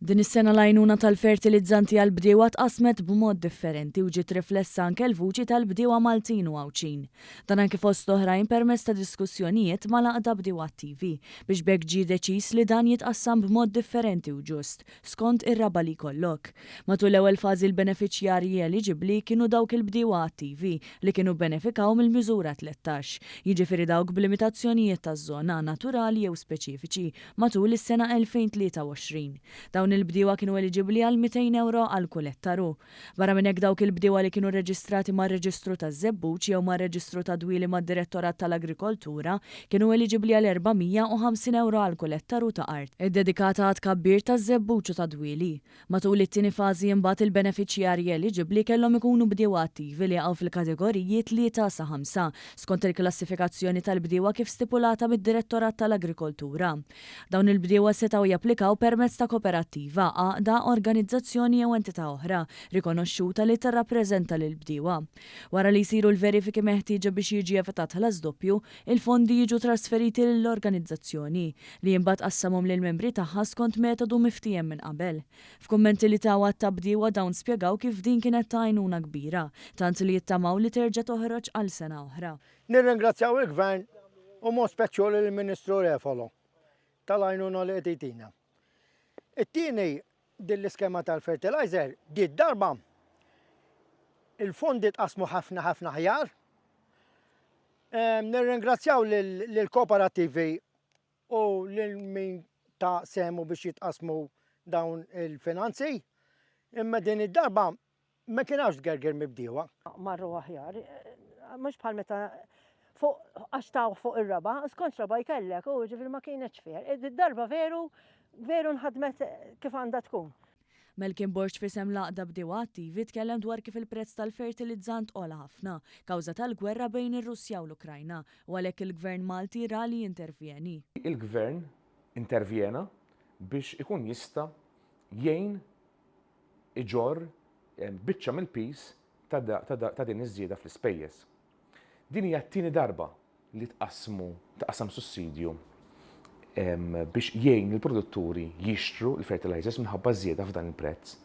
Din is-sena l-għajnuna tal-fertilizzanti għall-bdiewa tqassmet b'mod differenti u ġiet riflessa anke l-vuċi tal-bdiewa Maltin u Għawdxin. Dan anke fost oħrajn permezz ta' diskussjonijiet mal-Għaqda Bdiewa Attivi biex b'hekk ġie deċiż li dan jitqassam b'mod differenti u ġust skont ir-raba' li jkollok. Matul l-ewwel fażi l-benefiċjarji eliġibbli kienu dawk il-bdiewa attivi li kienu bbenefikaw mill-miżura 13, jiġifieri dawk b'limitazzjonijiet taż-żona, naturali jew speċifiċi, matul is-sena 2023. Dawn il-bdiewa kienu eliġibbli għal 200 ewro għal kull ettaru. Barra minn hekk dawk il-bdiewa li kienu rreġistrati mar-Reġistru taż-Żebbuġ jew mar-Reġistru tad-Dwieli mad-Direttorat tal-Agrikoltura kienu eliġibbli għal 450 ewro għal kull ettaru ta' art iddedikata għat-tkabbir taż-żebbuġ u tad-dwieli. Matul it-tieni fażi imbagħad il-benefiċjarji eliġibbli kellhom ikunu bdiewa attivi li jaqgħu fil-kategoriji tlieta sa ħamsa skont il-klassifikazzjoni tal-bdiewa kif stipulata mid-Direttorat tal-Agrikoltura. Dawn il-bdiewa setgħu japplikaw permezz ta' koperattiva, għaqda, organizzazzjoni jew entità oħra rikonoxxuta li tirrappreżenta lill-bdiewa. Wara li jsiru l-verifiki meħtieġa biex jiġi evitat ħlas doppju, il-fondi jiġu trasferiti lill-organizzazzjoni, li imbagħad tqassamhom lill-membri tagħha skont metodu miftiehem minn qabel. F'kummenti li taw għadd ta' bdiewa dawn spjegaw kif din kienet ta' għajnuna kbira, tant li jittamaw li terġa' toħroġ għal sena oħra. Nirringrazzjaw il-Gvern u mod speċjali lill-Ministru Refalo tal-għajnuna li qed jtina. It-tieni din l-iskema tal-fertilizer di darba il-fondi tqasmu ħafna ħafna ħjar. Nirringrazzjaw lill-kooperattivi u lil min ta sehmu biex jitqasmu dawn il-finanzi. Imma din id-darba Ma kien hawnx tgergir mill-bdiewa. Marru aħjar, mhux bħal meta fuq għax taw fuq ir-raba, skont raba jkellek, u ġifieri ma kienetx fair. Id-darba veru, veru nħadmet kif għandha tkun. Melkin Borg f'isem l-Għaqda Bdiewa Attivi tkellem dwar kif il-prezz tal-fertilizzant għola ħafna, kawża tal-gwerra bejn ir-Russja u l-Ukrajna, u għalhekk il-Gvern Malti ra li jintervjeni. Il-Gvern intervjena biex ikun jista' jgħin iġorr biċċa mill-piż ta' din iż-żieda fl-ispejjeż. Din hija t-tieni darba li tqassmu tqassam sussidju biex jgħin lill-produtturi jixtru l-fertilizers minħabba ż-żieda f'dan il-prezz.